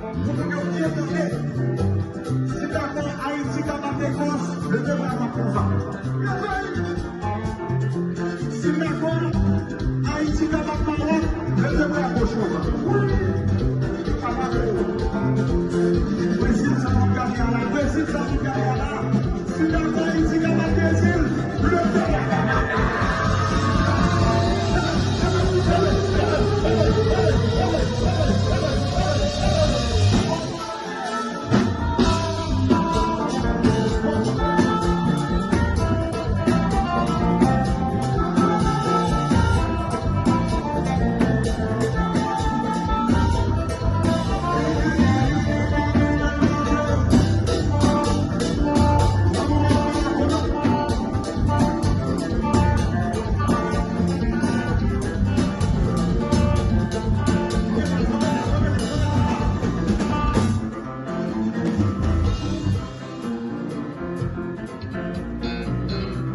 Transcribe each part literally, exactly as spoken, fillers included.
Pou moun yo byen tande, si dakò Ayiti ka bat Lekòs, leve bra dwat konsa. Si dakò Ayiti ka bat Mawòk, leve bra goch konsa. Brezil sa nou gade a la, Brezil sa nou gade a la. Si dakò Ayiti ka bat Brezil, leve bra.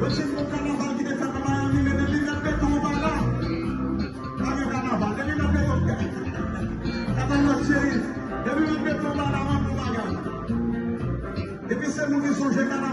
Yo di m gon kanaval ki te fèt nan Miami, men depi mèt beton an pa la, pa gen kanaval. Depi mèt beton, kanaval nan cheri, depi mèt beton an pa la, manman bagay. Depi se nou ki sonje kanaval.